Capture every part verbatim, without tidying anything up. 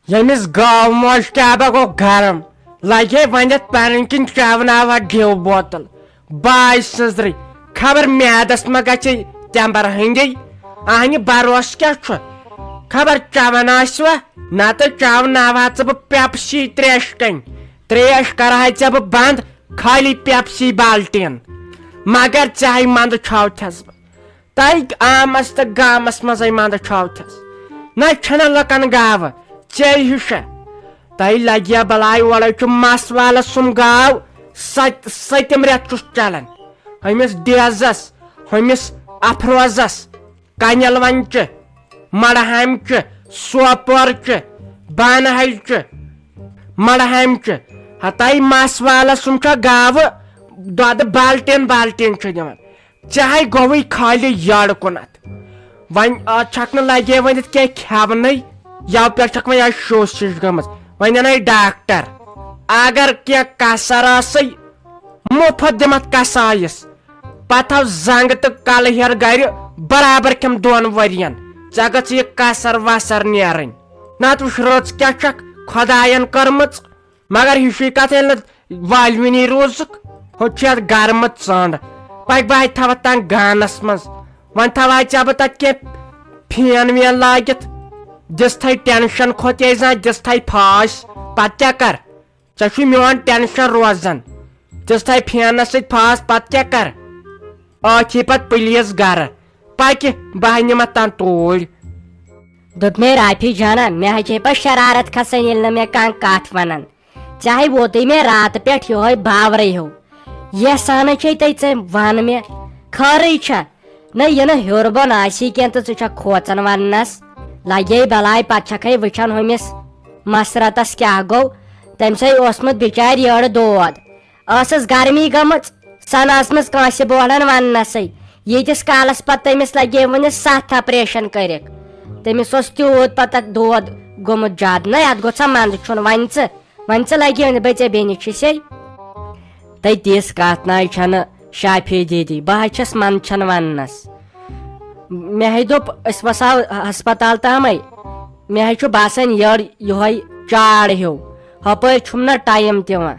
ییٚمِس گاو موج کیٛاہ با گوٚو گرم، لگے ونِتھ پنٕنۍ کِنۍ چاوناوہا ڈیو بوتل۔ باے سٕنٛزرٕے، خبر میادس ما گژھِ تٮ۪مبر ہٕنٛدی۔ اہنہِ بروسہٕ کیٛاہ چھُ؟ خبر چاوان آسہِ وا؟ نتہٕ چاوناوہا ژٕ بہٕ پیپسی تریش کنۍ۔ تریش کرہاے ژےٚ بہٕ بند، خٲلی پیپسی بالٹیٖن۔ مگر ژےٚ ہاے منٛدٕ چھاوتھس بہٕ۔ تۄہہِ آمس تہٕ گامس منٛزے منٛدٕ چھاوتھس۔ نہ چھنہ لُکن گاوٕ، ژے ہِشہ۔ تۄہہِ لگیا بلاے اورے چھُ مس والس سُم گاو، ست-، ستِم رٮ۪تھ چھُس چلان۔ ہُمِس ڈیزس، ہُمِس افروزس، کنیل ونچہِ، مڑہامچہِ، سوپورچہِ، بانہلچہِ، مڑہامچہِ۔ ہتاے مس والس سُم چھا گاوٕ دۄدٕ بالٹین بالٹین چھِ دِوان۔ ژےٚ ہاے گوٚوُے خٲلی یٔڑ کُنتھ۔ وۄنۍ، آ، چھکھ نہٕ لگے ؤنِتھ کینٛہہ کھٮ۪ونٕے۔ یَوٕ پٮ۪ٹھ چھکھ وۄنۍ آز شوٗش ہِش گٔمٕژ۔ وۄنۍ اَنے ڈاکٹر۔ اگر کینٛہہ کسر ٲسٕے، مُفت دِمتھ کسایس۔ پتہٕ تھاو زنٛگ تہٕ کلہٕ ہیٚر گرِ برابر کھٮ۪م دۄن ؤرین۔ ژےٚ گٔژھ یہِ کسر وسر نیرٕنۍ۔ نتہٕ وٕچھ رٕژ کیٛاہ چھکھ خۄداین کٔرمٕژ۔ مگر ہِشی کتھ، ییٚلہِ نہٕ والوٕنی روٗزُکھ، ہُتہِ چھُ یتھ گرمہٕ ژٔنٛڈ۔ پکھ بہٕ اتہِ تھاوتھ تام گانس منٛز۔ وۄنۍ تھاوہاے ژےٚ بہٕ تتہِ کینٛہہ فین وین لٲگِتھ۔ دِژتھے ٹینشن کھوٚت یے زانٛہہ، دِژتھے پھاش۔ پتہٕ کیٛاہ کر؟ ژےٚ چھُے میون ٹینشن روزان۔ دِژتھے فینس سۭتۍ پھاش، پتہٕ کیٛاہ کر؟ ٲٹھی پتہٕ پلیز گرٕ۔ پکہِ، بہٕ ہا نِمتھ تام توٗرۍ۔ دوٚپ مےٚ، رافی جانا، مےٚ ہا چھے پتہٕ شرارت کھسان، ییٚلہِ نہٕ مےٚ کانٛہہ کتھ ونان۔ ژےٚ ہاے ووتُے مےٚ راتہٕ پٮ۪ٹھ یِہوے باورٕے ہیوٗ۔ یہِ سانٕے چھے تۄہہِ ژےٚ ون مےٚ، خٲرٕے چھا؟ نہ، یہِ نہٕ ہیوٚر بۄن آسی کینٛہہ تہٕ ژٕ چھکھ کھوژان وننس۔ لگے بلاے، پتہٕ چھکھے وٕچھان ہُمِس مسرتس کیٛاہ گوٚو۔ تٔمۍ سٕے اوسمُت بِچارِ یٔڑ دود۔ ٲسٕس گرمی گٔمٕژ، سۄ نہٕ ٲسمٕژ کٲنٛسہِ بوہلن وننسٕے۔ ییٖتِس کالس پتہٕ تٔمِس لگے وُنہِ ستھ آپریشن کٔرِکھ۔ تٔمِس اوس تیوٗت پتہٕ دود گوٚمُت زیادٕ۔ نہ، اتھ گوٚژھ سا منٛدٕ چھُن وۄنۍ ژٕ، وۄنۍ ژٕ لگے وۄنۍ بہٕ ژےٚ بیٚنہِ چھسے۔ تہٕ تِژھ کتھ نہ چھنہٕ شافی دیدی، بہٕ حظ چھس منٛدچھان وننس۔ مےٚ ہے دوٚپ أسۍ وسو ہسپتال تامے، مےٚ ہے چھُ باسان یٔڑ یِہوے چاڑ ہیوٗ، ہپٲرۍ چھُم نہ ٹایم تہِ وۄنۍ۔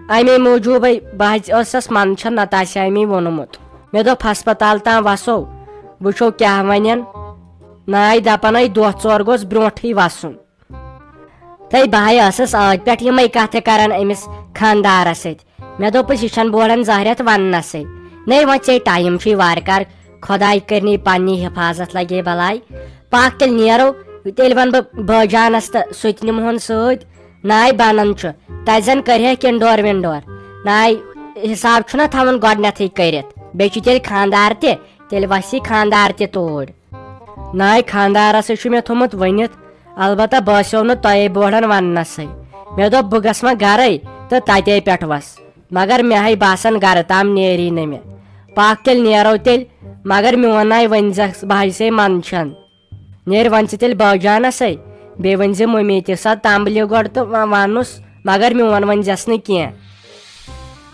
امے موٗجوٗبے بہٕ حظ ٲسس منٛدچھان، نتہٕ آسہِ ہا مےٚ ووٚنمُت۔ مےٚ دوٚپ ہسپتال تام وسو، وٕچھو کیٛاہ ونن۔ ناے دپان، ہے دۄہ ژور گوٚژھ برونٹھٕے وسُن۔ تہٕ بہٕ ہاے ٲسٕس ٲدۍ پٮ۪ٹھ یِمے کتھٕ کران أمِس خانٛدارس سۭتۍ۔ مےٚ دوٚپُس، یہِ چھَنہٕ بوڑن زانٛہہ رٮ۪تھ وننسٕے۔ نے وۄنۍ ژےٚ ٹایم چھُے وارٕ کار، خۄداے کٔرنی پننی حفاظت، لگے بلاے۔ پکھ تیٚلہِ نیرو، تیٚلہِ ونہٕ بہٕ بٲجانس تہٕ سُہ تہِ نِمہون سۭتۍ۔ ناے بنان چھُ، تتہِ زن کرِہے کِنڈور وِنڈور۔ ناے حساب چھُنہ تھاوُن گۄڈنیتھٕے کٔرِتھ، بیٚیہِ چھُ تیٚلہِ خانٛدار تہِ، تیٚلہِ وسی خانٛدار تہِ توٗرۍ۔ ناے خانٛدارس ہے چھُ مےٚ تھوٚمُت ؤنِتھ، البتہ باسیو نہٕ تۄہے بوڑن وننسٕے۔ مےٚ دوٚپ بہٕ گژھٕ وۄنۍ گرے تہٕ تتے پٮ۪ٹھ وس، مگر مےٚ ہے باسان گرٕ تام نیری نہٕ مےٚ۔ پکھ تیٚلہِ نیرو تیٚلہِ، مگر میون ناے ؤنۍ زٮ۪س، بہٕ ہے چھسے منٛدچھان۔ نیرِ وۄنۍ ژٕ تیٚلہِ باجانسٕے، بیٚیہِ ؤنۍ زِ مُمی تہِ سا تمبلہِ گۄڈٕ تہٕ وۄنۍ ونُس، مگر میون ؤنۍ زٮ۪س نہٕ کینٛہہ۔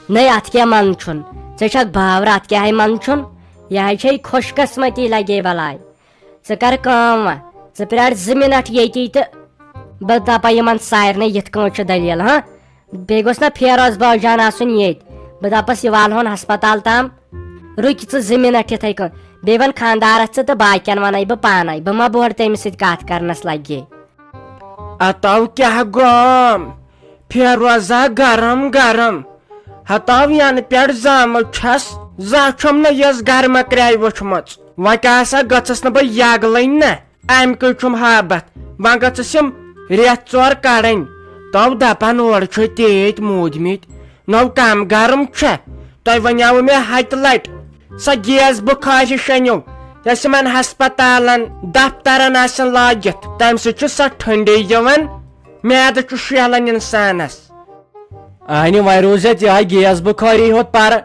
نے اتھ کیٛاہ منٛدچھُن؟ ژےٚ چھکھ باورٕ اتھ کیٛاہ ہے منٛدچھُن؟ یہِ ہے چھے خۄش قسمتی لگے بلاے۔ ژٕ کر کٲم وۄنۍ، ژٕ پرٛار زٕ منٹ ییٚتی تہٕ بہٕ دپے یِمن سارنٕے یِتھ کٲٹھۍ چھِ دٔلیٖل، ہاں؟ بیٚیہِ گوٚژھ نہ فیروز باجان آسُن ییٚتۍ۔ بہٕ دپس یہِ والہون ہسپتال تام۔ رُکہِ ژٕ زٕ منٹ یِتھے کٔنۍ۔ بیٚیہِ ون خانٛدارس ژٕ تہٕ باقین ونَے بہٕ پانے۔ بہٕ ما بہرٕ تٔمِس سۭتۍ کتھ کرنس لگے۔ اتاو کیٛاہ گوم؟ فیروزا گرم گرم۔ ہتاو ینہٕ پٮ۪ٹھ زامٕژ چھس، زانٛہہ چھم نہٕ یژھ گرمہٕ کرٛاے وٕچھمٕژ۔ وۄنۍ کیٛاہ سا گٔژھٕس نہٕ بہٕ یگلٕنۍ نہ؟ امہِ کُے چھُم ہابتھ، وۄنۍ گٔژھٕس یِم رٮ۪تھ ژور کڑٕنۍ۔ تو دپان اورٕ چھِ تیٖتۍ موٗدمٕتۍ، نو کم گرم چھےٚ۔ تۄہہِ ونیاوٕ مےٚ ہتہِ لٹہِ، سۄ گیس بخاری شنیو، یۄس یِمن ہسپتالن دفترن آسن لٲگِتھ، تمہِ سۭتۍ چھِ سۄ ٹھنڈی یِوان، میادٕ چھُ شیہلان انسانس۔ اہنہِ وۄنۍ روٗز یتھ یِہے گیس بخاری ہوت پرٕ،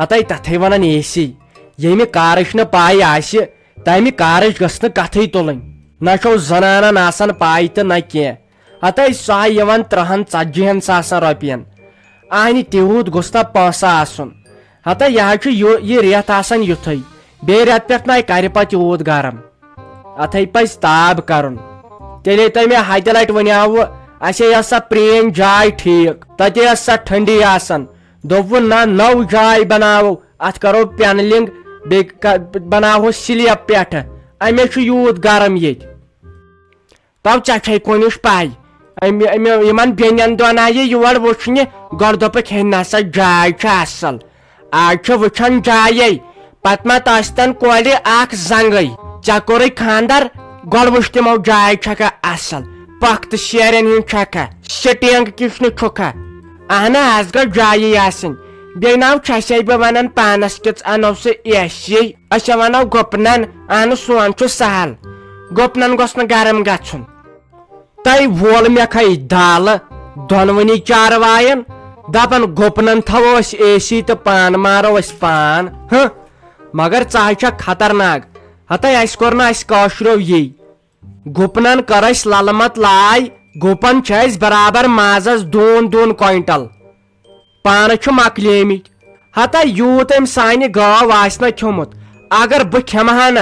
ہتے تتھے ونان اے سی۔ ییٚمہِ کارٕچ نہٕ پاے آسہِ، تمہِ کارٕچ گٔژھ نہٕ کتھٕے تُلٕنۍ۔ نہ چھو زنانن آسان پاے تہٕ نہ کینٛہہ۔ ہتے سۄ ہا یِوان ترٕہن ژتجی ہن ساسن رۄپین۔ اہنہِ تیوٗت گوٚژھ نا پونٛسہٕ آسُن۔ ہتے یہِ حظ چھُ یہِ، یہِ رٮ۪تھ آسان یُتھُے۔ بیٚیہِ رٮ۪تہٕ پٮ۪ٹھ ناے کرِ پتہٕ یوٗت گرم۔ اتھے پزِ تاب کرُن۔ تیٚلے تۄہہِ مےٚ ہتہِ لٹہِ ونیاوٕ، اسے ٲس سۄ پرٛینۍ جاے ٹھیٖک، تتے ٲس سۄ ٹھنڈی آسان۔ دوٚپوُ نہ، نٔو جاے بناوو، اتھ کرو پینلنگ، بیٚیہِ ک-، بناوہوس سلیب پٮ۪ٹھٕ، امے چھُ یوٗت گرم ییٚتہِ۔ تو ژےٚ چھے کُنِچ پَے، أمۍ، أمۍ، یِمن بیٚنٮ۪ن دۄن آیہِ یور وٕچھنہِ، گۄڈٕ دوٚپُکھ، "ہے نسا جاے چھِ اصل، آز چھِ وٕچھان جایے، پتہٕ ما تَستن کورِ اکھ زنٛگٕے، ژےٚ کوٚرُے خانٛدر، گۄڈٕ وٕچھ تِمو جاے چھکھا اصل، پۄختہٕ شیرٮ۪ن ہِنٛز چھکھا، سٹینگ کِچنہٕ چھُکھا؟" اہنہ، از گٔژھ جایی آسٕنۍ۔ بیٚیہِ ناو چھسے بہٕ ونان پانس کِژھ انو سُہ اے سی۔ أسۍ وَنو گُپنن، اہن سون چھُ سہل، گُپنن گوٚژھ نہٕ گرم گژھُن۔ تَے وول مےٚ کھے دالہٕ دۄنوٕنی چاروایَن، دَپان گُپنَن تھاوو أسۍ اے سی تہٕ پان مارو أسۍ پان۔ ہہ، مگر ژٕ ہَے چھَکھ خطرناک۔ ہَتَے اَسہِ کوٚر نہٕ اَسہِ کٲشرٮ۪و یی۔ گُپنَن کٔر اَسہِ لَلہٕ مَت لاے، گُپَن چھِ اَسہِ برابر مازَس دوٗن دوٗن کویِنٹَل۔ پانہٕ چھُ مۄکلیمٕتۍ۔ ہتا یوٗت أمۍ سانہِ گٲو آسہِ نہ کھیوٚمُت، اگر بہٕ کھٮ۪مہٕ ہا نہ،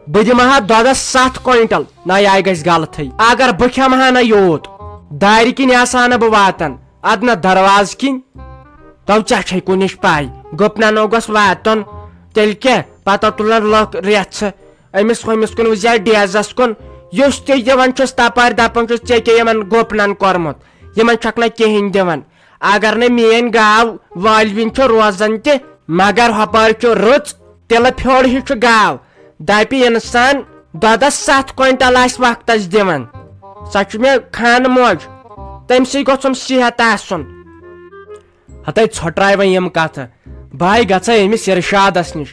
بہٕ دِمہٕ ہا دۄدس ستھ کوینٹل۔ نہ، یہِ گژھِ غلطٕے۔ اگر بہٕ کھٮ۪مہٕ ہا نہ یوٗت، دارِ کِنۍ آسہٕ ہا نہ بہٕ واتان، ادٕ نہ دروازٕ کِنۍ۔ تو ژےٚ چھے کُنِچ پاے، گُپنن گوٚژھ واتُن۔ تیٚلہِ کیٛاہ، پتہٕ تُلن لُکھ رٮ۪ژھٕ أمِس ہُمِس کُن، وٕزیا ڈیزس کُن۔ یُس تہِ دِوان چھُس تپٲرۍ، دپان چھُس، "ژےٚ کیٛاہ یِمن گُپنن کوٚرمُت؟ یِمن چھکھ نہ کِہینۍ دِوان۔" اگر نہٕ میٲنۍ گاو وٲلوِنۍ چھِ روزان تہِ، مگر ہۄپٲرۍ چھُ رٕژ تِلہٕ پھیوٚر ہیوٗ چھُ گاو، دَپہِ اِنسان دۄدَس ستھ کوینٹل آسہِ وقتَس دِوان۔ سۄ چھِ مےٚ خانہٕ موج، تٔمۍ سٕے گوٚژھُم صحت آسُن۔ ہَتَے ژھۄٹراے وۄنۍ یِم کَتھٕ۔ بہٕ ہَے گژھَے أمِس اِرشادَس نِش۔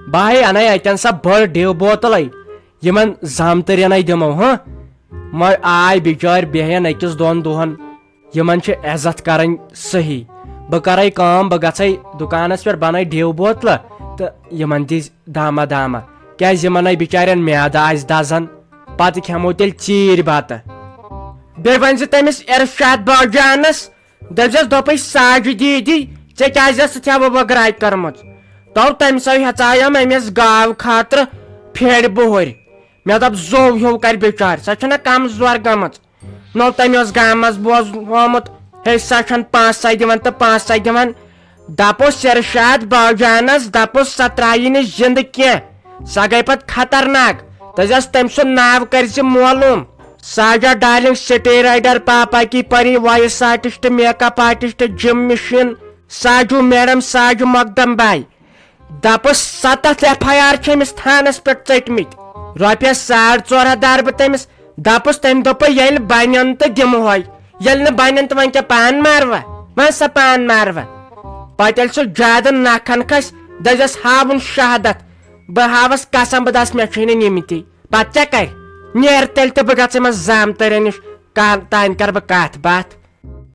بہٕ ہَے اَنَے اَتٮ۪ن سۄ بٔڑ ڈِو بوتلَے۔ یِمَن زامتٕرٮ۪نَے دِمو، ہہ؟ وۄنۍ آے بِچٲرۍ بیٚہن أکِس دۄن دۄہَن۔ یِمن چھِ عزت کرٕنۍ صحیح۔ بہٕ کرے کٲم، بہٕ گژھے دُکانس پٮ۪ٹھ، بنٲے ڈیو بوتلہٕ تہٕ یِمن دِس دامہ دامہ، کیازِ یِمن ہے بِچارٮ۪ن میادٕ آسہِ دزان، پتہٕ کھٮ۪مو تیٚلہِ ژیٖرۍ بتہٕ۔ بیٚیہِ ؤنۍ زِ تٔمِس ارشاد باجانس، دٔپزٮ۪س، دوٚپُے، "ساجہِ دیدی، ژےٚ کیازِ ٲسٕتھ ہیوٕ بٲگراے کٔرمٕژ؟" تو تٔمۍ سو ہیژایَم أمِس گاو خٲطرٕ پھیرِ بُہٕرۍ۔ مےٚ دوٚپ، زوٚو ہیوٗ کرِ بِچارِ، سۄ چھےٚ نہ کمزور گٔمٕژ۔ نو تٔمۍ اوس گامس بوزنومُت، ہے، سۄ چھَنہٕ پانٛژھ ساس دِوان تہٕ پانٛژھ ساس دِوان۔ دپُس ارشاد باجانس، دپُس، سۄ ترٛایہِ نہٕ زِندٕ کینٛہہ، سۄ گٔے پتہٕ خطرناک۔ دٔپزٮ۪س، تٔمۍ سُنٛد ناو کٔرۍ زِ معلوم۔ ساجا ڈارلنگ، سٹے رائڈر، پاپا کی پری، وائس آرٹسٹ، میک اپ آرٹسٹ، جم مشین، ساجو میڈم، ساجو مقدم بھائی۔ دپُس، ستتھ ایف آی آر چھِ أمِس تھانس پٮ۪ٹھ ژٔٹمٕتۍ۔ رۄپیس ساڑ ژور ہتھ دار بہٕ تٔمِس۔ دپُس، تٔمۍ دوٚپ، ییٚلہِ بنن تہٕ دِمہوے، ییٚلہِ نہٕ بنن تہٕ وۄنۍ کیٛاہ پان ماروا؟ وۄنۍ سا پان ماروا؟ پتہٕ ییٚلہِ سُہ زیادٕ نکھن کھسہِ، دٔپزٮ۪س، ہاوُن شہادت۔ بہٕ ہاوس قسم، بہٕ دس مےٚ چھُے نہٕ نِمتی۔ پتہٕ کیٛاہ کرِ؟ نیر تیٚلہِ تہٕ بہٕ گژھٕ أمِس زامتٕرٮ۪ن نِش، کا-، تانۍ کرٕ بہٕ کتھ باتھ۔